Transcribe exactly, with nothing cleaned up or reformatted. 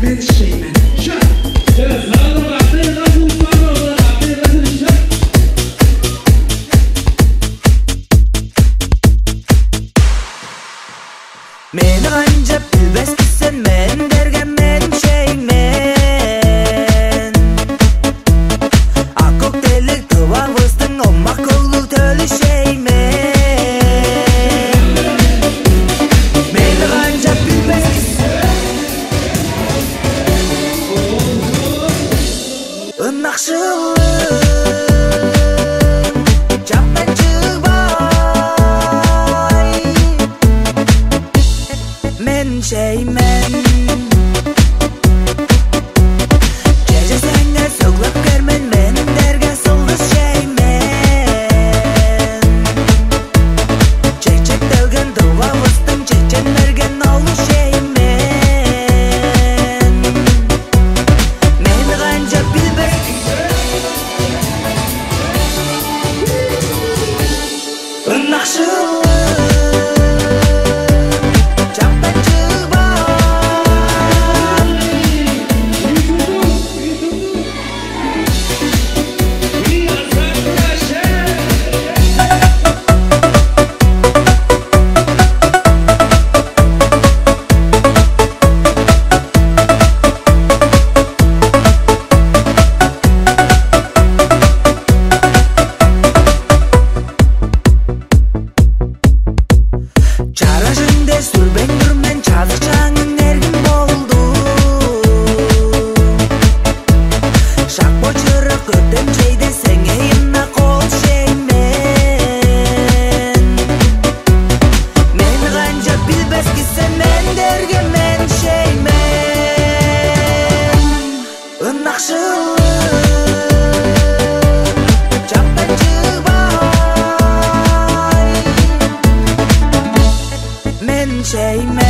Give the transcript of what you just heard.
Мен шеймен. Шат. Э, садыр, атайга султан, атайга султан. Мени канчап билбес кисен, мен дерге мен шеймен. Ак көк делиг тывавыстың омак көглүг төлү шеймен. Мени канчап билбес кисен. Ынакшылың чаптан чыгбай, мен чеймен. Чеже сеңер сөглеп кээр мен, мен дерге сылдыс чеймен. Чечектелген дывавыстың чечен берген олу чеймен. Мен канчап билбес. Ынакшылың чаптан чыгбай. Чаражыңда сүрбейн тур мен, чазыкчаңың эргим болду. Шак бо чырык өртем чейде сеңээ ынак ол чеймен. Мен канчап билбес кисен, мен дерге мен чеймен. Ынакшылың чаптан чыгбай, мен чеймен.